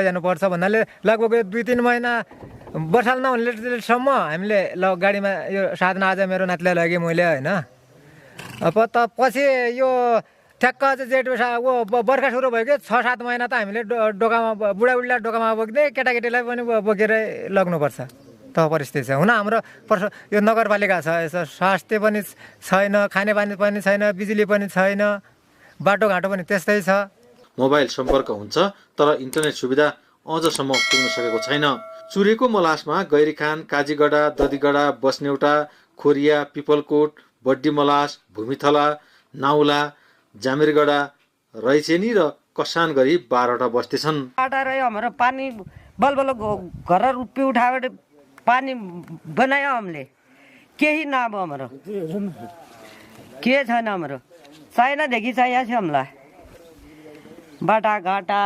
जानुपर्छ भन्नाले लगभग 2-3 महिना बर्साल नहुनेसम्म हामीले गाडीमा यो साधन आज मेरो नातिलाई लगेँ मैले होइन। अब त पछि यो ठ्याक्क जेठ बर्खा सुरु भयो कि 6-7 महिना त हामीले डोकामा बुढाबुढीलाई डोकामा बोक्दै केटाकेटीलाई पनि बोकेरै लग्नुपर्छ त परिस्थिति छ। हुन हाम्रो यो नगरपालिका छ, यसो स्वास्थ्य पनि छैन, खानेपानी पनि छैन, बिजुली पनि छैन, बाटोघाटो पनि त्यस्तै छ। मोबाइल सम्पर्क हुन्छ तर इन्टरनेट सुविधा अझसम्म पुग्न सकेको छैन। चुरेको मलासमा गैरीखान, काजीगडा, ददिगडा, बस्नेउटा, खोरिया, पिपलकोट, बड्डी मलास, भूमिथला, नाउला, जामिरगडा, रैचेनी र कसान गरी 12वटा बस्ती छन्। हमारा पानी बलबल घर रुपये उठाएर पानी बनायो हमले केही न अब हाम्रो के छैन हाम्रो चाइनादेखि चाहिएको छ हामीलाई बाटाघाटा